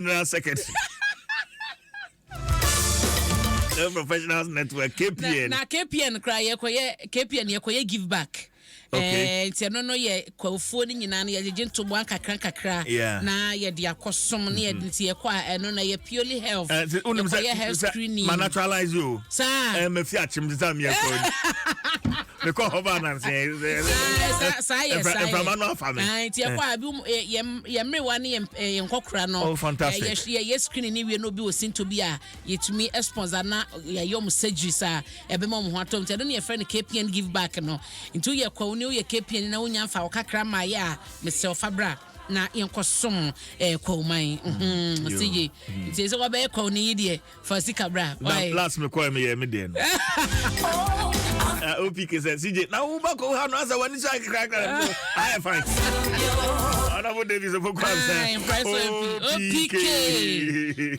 General Secretary. Health Professionals Network, KPN. Na, na KPN kora yɛkɔyɛ KPN yɛkɔyɛ give back. Okay. Eh, nti ɛno no yɛ kwawofoɔ no nyinaa no yɛgyegye ntoboa nkakra nkakra yeah. na yɛde akɔsom ne yɛde nti yɛkɔ a ɛno na yɛ purely health eh, yɛkɔyɛ health screening ma naturalize o saa eh, mafi akyem te sɛ meyɛkɔ mekɔ hɔ ba nanse saa yɛ saa yɛ mframa no afa me nti ɛkɔ a bi yɛ mmerewa ne yɛ nkɔkora no oh fantastic yɛ yɛ screen ne wie no obi wɔ sinto bi a yɛtumi sponsor na yɛyɛ ɔmo surgeries a ɛbɛma ɔmo ho atɔ nti ɛno ne yɛfrɛ no KPN give back no nti woyɛ kwawu ne woyɛ KPN na wonya mfa wo kakra ma yɛ a mesrɛ ɔfa bra na yɛnkɔsom eh, kwawuman mm, CJ nti sɛ wɔbɛyɛ kwawu ne yi deɛ fa sika bra. Last me kɔɛ meyɛ me deɛ no opk sɛ cj na woba kɔ ha no asɛ w'ani so akekrakra ayɛ fine. Honorable Davis Opoku Ansah. OPK.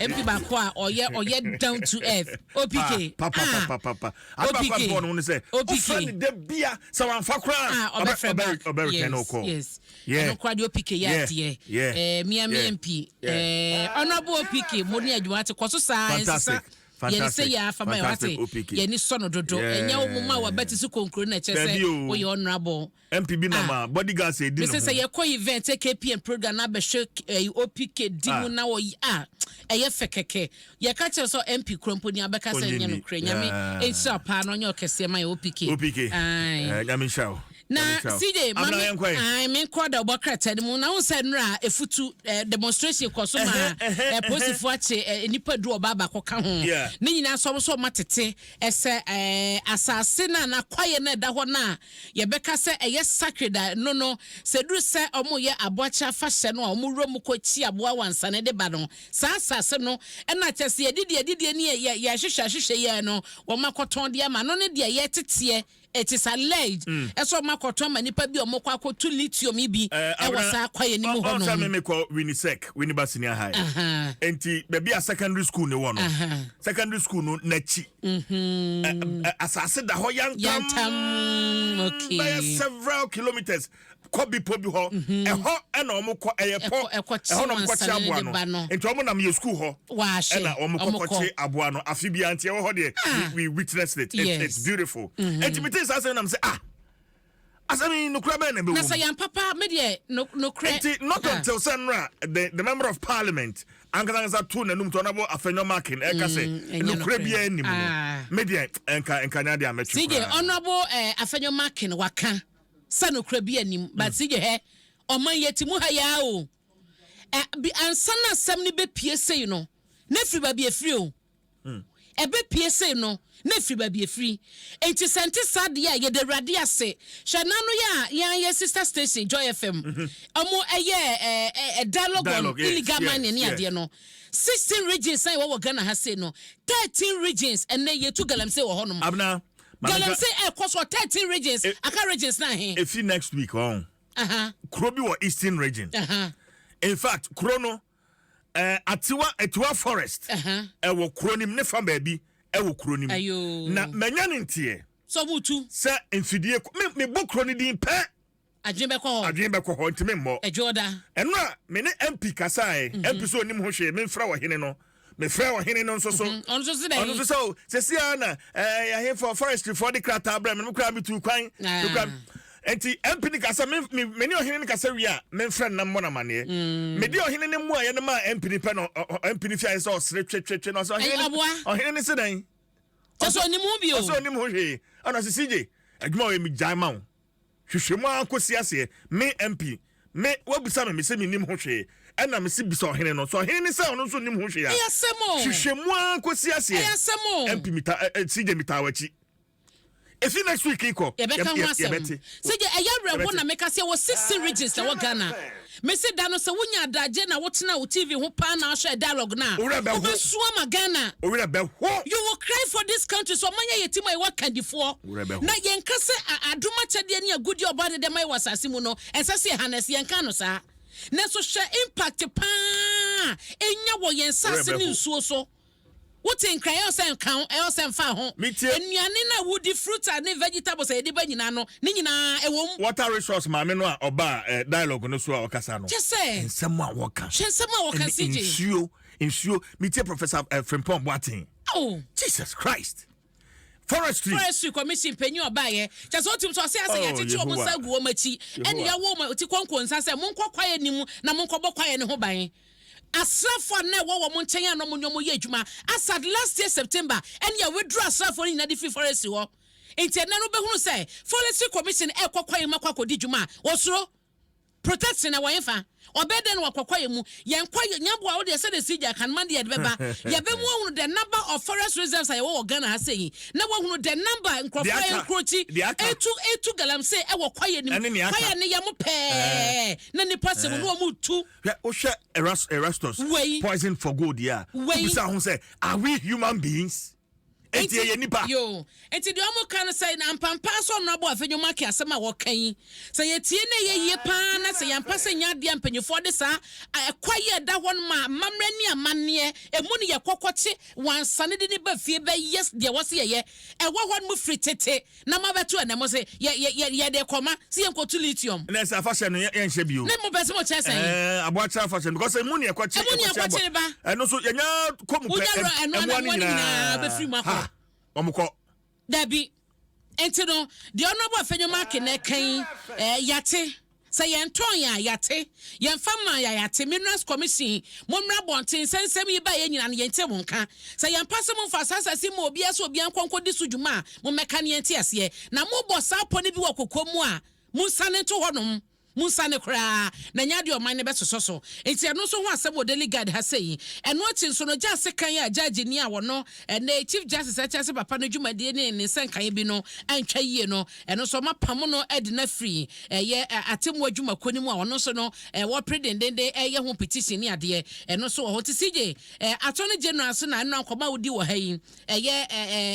MP baako a ɔyɛ ɔyɛ down to earth. OPK. Pa pa pa pa pa. OPK. Ade baako a no sɛ. OPK. Ofrɛ ne da bia sɛ wamfa koraa. Ɔbɛfrɛ back. Ɔbɛ return no call. Yes. Ɛno koraa deɛ OPK yɛ adeɛ. Eh, mia mi MP. Eh, Honorable OPK mo ne adwuma te kɔ so saa nsesa. Yɛn sɛ yɛ afa ma yɛ wate. Yɛn ni sɔ no dodo. Ɛnyɛ wo mo ma wabati so konkuro na ɛkyɛ sɛ woyɛ honorable. MP bi nam a bodyguards edi ne ho. Mese sɛ yɛkɔ event KPN program na abɛhwɛ eh, OPK di mu na wɔyi a ɛyɛ fɛ kɛkɛ. Yɛka kyerɛ sɛ MP kura mpo ni abɛka sɛ nyɛ nokorɛ. Nyame nhyira paa na ɔnyɛ ɔkɛseɛ ma yɛ OPK. OPK. Aye. Nyame nhyira wo. Na CJ, ma me, ae, me nkɔ da ɔbɔ krataa no mu. Na wo sɛ nnora efutu eh, demonstration kɔ so ma eh, polisifoɔ akye eh, nnipa du ɔbaa baako ka ho. Ne nyinaa nso wɔn nso wɔn atete ɛsɛ eh, asase no a n'akwaeɛ no a ɛda hɔ no a yɛbɛka sɛ ɛyɛ sacred a ɛno no sɛ ɛduru sɛ wɔyɛ aboakye afahyɛ no a wɔwura mu kɔkyi aboa wansane de ba no saa asase no ɛna kyɛ sɛ yɛdidi adidie ne yɛ yɛahwehwɛ ahwehwɛ yɛ no wɔn akɔtɔn de ama no ne deɛ yɛteteɛ. It is alleged ɛsɛ ɔmo akɔtɔn ama nipa bi a ɔmo kɔ akɔtu lithium yi bi ɛwɔ saa kwaeɛ no mu hɔ nom. Ɔn sɛ me mekɔ Winisec, Winneba Senior High. Nti baabi a secondary school no wɔ no, secondary school no n'akyi, asase da hɔ yantam. Yantam, okay. Bɛyɛ several kilometers kɔ bepɔ bi hɔ mhm. ɛhɔ ɛna wɔn kɔ ɛyɛ pɔ ɛhɔ na wɔn kɔ kye aboa no nti wɔn nam yɛ sukuu hɔ ɛna wɔn kɔ kɔ kye aboa no afi bi nti ɛwɔ hɔ deɛ ah. We witnessed it. Yes. It's beautiful mhm. Nti mi ti saa sɛ nam sɛ ah asɛm yi nokura bɛn na ɛbɛwɔ mu. Na sɛ yan papa mi deɛ nokura. Nti not ah. Until sɛ nora the member of parliament ankasa ankasa to n'anum to ɔnabɔ Afenyo Markin ɛka sɛ mm, nokura bi anim no ah. Mi deɛ nka nka nya deɛ amɛtwe koraa. CJ Honourable eh, Afenyo Markin waka sɛ nokorɛ bi anim but mm. hɛ ɔman yɛ ti mu ha yaa o ɛ bi ansa na asɛm no bɛpie sei no na firi baabi efiri o ɛbɛpie sei no na firi baabi efiri nti sɛ nte saa deɛ a yɛde Awurade ase hwɛ n'ano yɛ a yɛn yɛ sister station Joy FM ɔmo ɛyɛ ɛ ɛ dialogue on illegal mining ne adeɛ no 16 regions a yɛwɔ wɔ Ghana ha sei no 13 regions ɛnɛ yɛtu galamsey wɔ hɔnom. Abena. Galamsey ɛkɔ so 13 regions aka regions na ahe. Efi next week ɔn. Kuro bi wɔ Eastern Region. In fact kuro no Atiwa Atiwa forest ɛwɔ kuro nim ne fa baabi ɛwɔ kuro nim. Na manya ne nteɛ. Sɛ ɔmo tu. Sɛ mfidie me me bɔ kuro no din pɛ. Adwene bɛkɔ hɔ. Adwene bɛkɔ hɔ ntumi mmɔ. Ɛdwo da. Ɛno a me ne MP kasae. MP sɛ onim ho hwee memfrɛ ɔhene no. Mefrɛ ɔhene no nso so. Ɔno nso se dɛn? Ɔno nso sɛ o sɛsi ara na ɛɛ ahemfo forestryfoɔ de krataa brɛ me no koraa metu kwan. Ah. Nti MP no kasa me me me ne ɔhene no kasa wie a memfrɛ no na mmɔ no amaneɛ. Mede ɔhene no mmuaeɛ no maa MP no pɛ na MP no fi ayɛ sɛ ɔsere twetwetwe na ɔsɛ ɔhene no ɔhene no se dɛn? Kyɛ sɛ ɔnim ho bio. Ɔsɛ ɔnim ho hwee. Ɛna ɔsɛ CJ adwuma wɔ yɛ megyae ma wo. Hwehwɛ mu ara kɔsi aseɛ. Me MP, me, woabisa me, mese mennim ho hwee. Ɛna mese bisa ɔhene no. Sɛ ɔhene no sɛ ɔno nso nnim ho hwee a, Ɛyɛ asɛm o. hwehwɛ mu ara kɔsi aseɛ. Ɛyɛ asɛm o. MP, meta, ɛ, ɛ, CJ metaa w'akyi. Ɛfiri next week rekɔ, Yɛbɛka ho yɛ, asɛm. yɛbɛte. CJ, ɛyɛ awerɛho Yɛbɛte. na meka sɛ yɛwɔ 16 regions na ɛwɔ Ghana. Mese da no sɛ wonya adagye na wotena wo TV ho paa na wohwɛ dialogue no a, Wo werɛ bɛho. wobɛsu ama Ghana. Wo werɛ bɛho. You will cry for this country sɛ ɔman yi a yɛte mu a yɛwɔ akandifoɔ Wo werɛ bɛho. na yɛnka sɛ a adom akyɛdeɛ ne agudeɛ a ɔbɔade de ama yɛ wɔ asase mu no, ɛnsɛ sɛ yɛha no, ɛsɛ yɛnka no saa. Nanso hwɛ impact paa a ɛnya wɔ yɛn Wo werɛ nsase ne bɛho. nsuo so. Wote nkran ɛwɔ sɛ nka ho, ɛwɔ sɛ nfa ho. Metie. Nnuane no a wodi, fruit a ne vegetables a yɛde ba nyinaa no, ne nyinaa ɛwɔ mu. Water resource maame no a ɔbaa dialogue no so a ɔkasa no. Kyɛ sɛ. Nsɛm a wɔka. Hwɛ nsɛm a wɔka Ɛne CJ. nsuo, nsuo. Metie Professor Frimpong Boateng. Oh. Jesus Christ. Forestry. Forestry Commission panyin ɔbaeɛ. Kyɛ sɛ wotim sɛ ɔse asɛ Oh, yɛakyekye wɔn Yehowa. nsa agu wɔn akyi ɛne Yehowa. yɛawɔ wɔn ti kɔnkɔn nsa sɛ monkɔ kwaeɛ no mu na monkɔbɔ kwaeɛ no ho ban. Asraafoɔ a na ɛwɔ wɔn nkyɛn a na wɔn ne wɔn yɛ adwuma as at last year September ɛne yɛ withdraw asraafoɔ no nyinaa de firi forestry hɔ. Nti ɛnɛ no wobɛhunu sɛ Forestry Commission ɛrekɔ kwaeɛ mu akɔ akɔdi dwuma a wɔsuro protection na wɔyɛ fa. Ɔbɛyɛ dɛn na wakɔ kwaeɛ mu? Yɛn kwaeɛ nyaboa wo deɛ sɛdeɛ CJ aka no ma deɛ yɛde bɛba. Yɛbɛmu ahunu the number of forest reserves a yɛwɔ wɔ Ghana ha sei yi na wahunu the number nkurɔfoɔ Deɛ a aka, encroachi deɛ aka. etu galamsey ɛwɔ kwaeɛ no mu. Ɛne nea aka. Kwaeɛ no yɛ mo pɛɛ na nipa sɛ mu na wɔn tu. Hwɛ, wohwɛ Erastus, Wei. poison for gold yi a, Wei. wobisa ho sɛ, are we human beings? Enti yɛyɛ nipa? Yo, enti deɛ ɔmo ka no sɛ na ampampa nso ɔno abɔ afɛ nnwom ake asɛm a wɔka yi. Sɛ yɛtie na ɛyɛ yie paa na sɛ yɛmpa sɛ nyɛ adeɛ a mpanyinfoɔ de saa ɛkwa yi a ɛda hɔ no ma amammerɛ ne amanneɛ emu no yɛ kɔkɔkye wansane de ne ba fie bɛyɛ deɛ wɔse yɛyɛ ɛwɔ hɔ no mu firi tete na mabɛto ɛnɛ mo se yɛ yɛ yɛ yɛde kɔma sɛ yɛnkɔtu lithium. Na ɛsɛ afahyɛ no yɛnhyɛ bio. Ne mo pɛ sɛ mo kyerɛ sɛn? Aboakyerɛ afahyɛ no because emu ne ɛkɔkye Emu ne ɛkɔkye aboa. ɛkɔkye ba. Ɛno nso yɛnya kɔ mu pɛ Wonya ɛno ana ɛmoa no mmoa no nyinaa bɛfiri mu akɔ. Ha, wɔn kɔ. Dabi. Nti no, deɛ ɔno abɔ afɛ nnwom ake na ɛka yi, yɛate. Sɛ yɛntɔn yɛn a, yɛate. Yɛmfa maa yɛ a, yɛate. Minerals Commission, mommra abɔnten, sɛ nsɛm yi ba yɛn nyinaa no, yɛnte mo nka. Sɛ yɛmpa sɛ momfa saa asase yi ma obiara sɛ obiara nkɔ nkɔdi so dwuma a, mommɛka ne yɛnte aseɛ. Na mobɔ saa pɔ no bi wɔ kokoam mu a, monsiane nto hɔnom. Monsiane koraa, na nyɛ adeɛ ɔman no bɛsosɔ so. Nti ɛno nso ho asɛm wɔ Daily Guide ha sei. Ɛno akyi nso no, gya sekan a judge ni a wɔno ɛnɛ Chief Justice ɛkyɛ sɛ papa no dwumadie ne ne nsɛnkaeɛ bi no antwa yie no, ɛno nso ɔmapam no de no afiri ɛyɛ atemmuo adwumakuo no mu a ɔno nso no wɔpere dendenden ɛyɛ ho petition ne adeɛ. Ɛno nso wɔ hɔ. Nti CJ, Attorney General nso na ɛno nkɔmɔ a wodi wɔ ha yi, ɛyɛ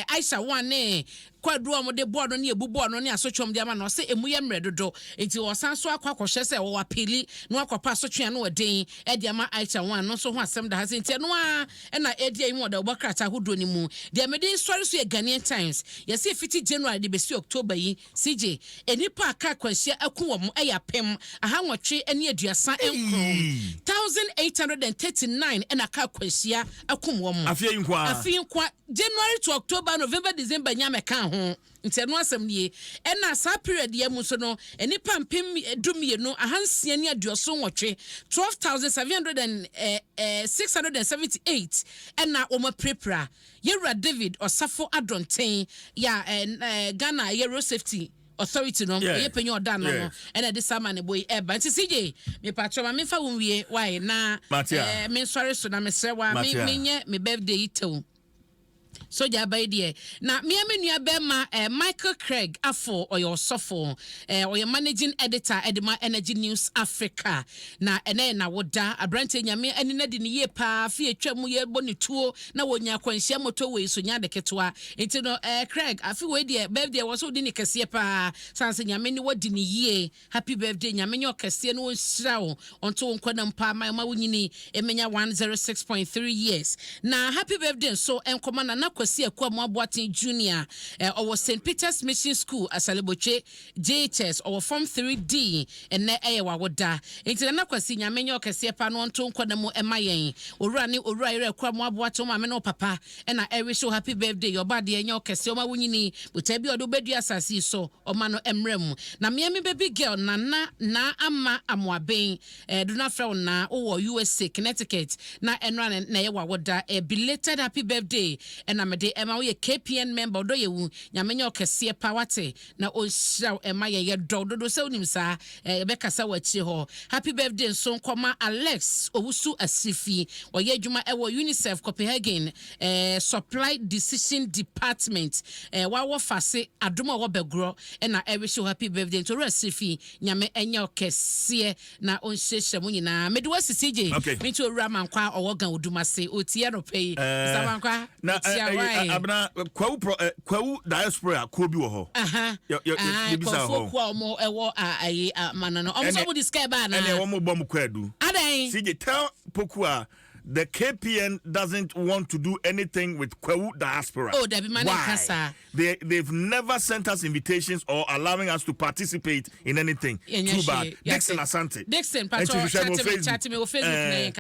Aisha Huang ne kwadu a wɔde bɔɔl no ne ebu bɔɔl no ne asotwe a wɔde ama no, ɔsɛ emu yɛ mmerɛ dodo nti ɔsan so akɔ akɔhwɛ sɛ wɔwɔ appeal na wakɔpa asotwe a no ɔden ɛde ama Aisha Huang no nso ho asɛm da ha sɛ nti ɛno a ɛna ɛdi ayi mu ɔda ɔbɔ krataa ahodoɔ no mu. Deɛ mede sɔre so yɛ Ghanaian Times. Yɛsɛ fiti January de bɛsi October yi, CJ, nnipa a kaa akwanhyia aku wɔn ɛyɛ 1839, 1839 ɛna kaa akwanhyia akum wɔn. Afei yi nko ara. Afei nko ara, January to October, November, December nya mɛka ho. Nti ɛno asɛm nie. Ɛna saa period yɛ mu nso no, nnipa 12,678, 12,700 and 678 ɛna wɔn apirapira. Yɛwura David Osafo Adɔnten yɛ a Ghana yɛ Road Safety Authority no ɔyɛ panyin ɔda no no ɛna ɛde saa ma ne bo yi ɛba. Nti CJ, mepatwɛ ma memfa wo nwie wae na mensɔre so na mesrɛ wa me menyɛ me birthday yi tew. Sogya aba yi deɛ na mmea me nua bɛrima Michael Craig Afo, ɔyɛ ɔsɔfo, ɔyɛ managing editor ɛde ma Energy News Africa na ɛnɛ yɛ n'awoda. Aberanteɛ Nyame ani na di ne yie paa. Afi atwa mu yɛbɔ ne tuo na wɔnya akwanhyia motorway so nya ade ketewa. Nti no Craig, afi wei deɛ birthday wɔ so wodi ne kɛseɛ paa san sɛ Nyame ne wadi ne yie. Happy birthday, Nyame nyɛ ɔkɛseɛ na ɔnhyira wo, ɔnto wo nkwa nam paa ma ɛma wo nyini ɛmɛnya 106.3 years. Na happy birthday nso nkɔma Nana Kwasi Akuamoah Boateng Junior, ɔwɔ St Peter's Mission School, Asalebotwe JHS, ɔwɔ form 3D. Ɛnɛ ɛyɛ wawoda nti Nana Kwasi, Nyame nyɛ ɔkɛseɛ paa na ɔnto nkwa nam mu ɛma yɛn. Owura ne owura yerɛ Akuamoah Boateng, maame ne wo papa ɛna ɛwish wo happy birthday. Ɔba deɛ nyɛ ɔkɛseɛ ɔma wo nyini botae bi a ɔde wobɛdua asase yi so ɔma no mmerɛ mu. Na mmea me baby girl Nana Na Ama Amoaben, do na frɛ wo na wowɔ USA, Connecticut, na ɛno a na ɛyɛ wawoda. Belated happy birthday ɛna mede ɛma woyɛ KPN member. Ɔdɔ yɛ wu, Nyame nyɛ ɔkɛseɛ pa wate na ɔnhyira wo ɛma yɛ yɛdɔ dodo sɛ wonim saa yɛbɛkasa wɔ akyire hɔ. Happy birthday nso nkɔma Alex Owusu Asirifi, ɔyɛ adwuma ɛwɔ UNICEF Copenhagen, Supply Decision Department, wawɔ fase adom a ɔwɔ bɛgorɔ ɛna ɛwish wo happy birthday. Nti owura Asirifi, Nyame ɛnyɛ ɔkɛseɛ na ɔnhyiahyia mu nyinaa. Mede wasi CJ. Menti owura Mankwa a ɔwɔ Gan Odum ase ɔtie anɔpa yi. Mr Mankwa, na ɔtia wae. Abena Kwawu pro, Kwawu diaspora kuo bi wɔ hɔ. Yɛbisa hɔ. Kuo a wɔn ɛwɔ ayi amano no. Ɔmo sɛ ɔmo de sika ɛba ana? Ɛnɛ wɔn bɔ mo kwadu. Adan. CJ, tell Poku a The KPN doesn't want to do anything with Kwahu diaspora. Oh, dabi, ma ne Why? nka saa. They've never sent us invitations or allowing us to participate in anything. Yɛnyɛ Too bad. hwee. Dixon Yɛate. Asante. Dixon, Enti patro, hwehwɛ me wɔ chat me, Facebook. chat me wɔ Facebook na yɛnka.